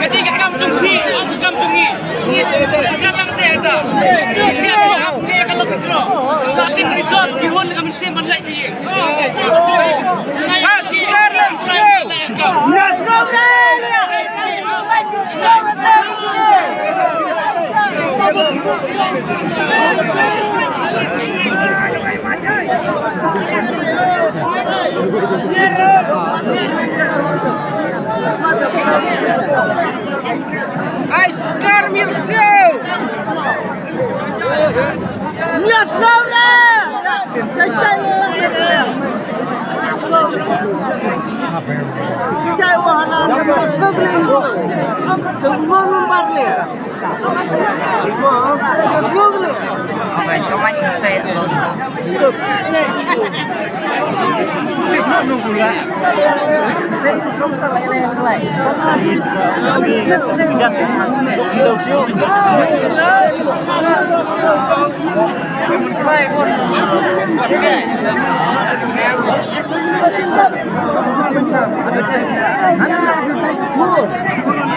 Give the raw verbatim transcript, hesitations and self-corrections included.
Kane ka kam jong phi, ka kam jong ngi. Ka lang se ta. Phi sia phi ap ne ka long draw. Ka ting result phi hon ka mynsiem ban lait sha ïing. Ai, skor, mir, sngew. Mir, sngew, re. Chai, chai, re. Chai, wahana, sngew, re. Mon, mon, bar, re.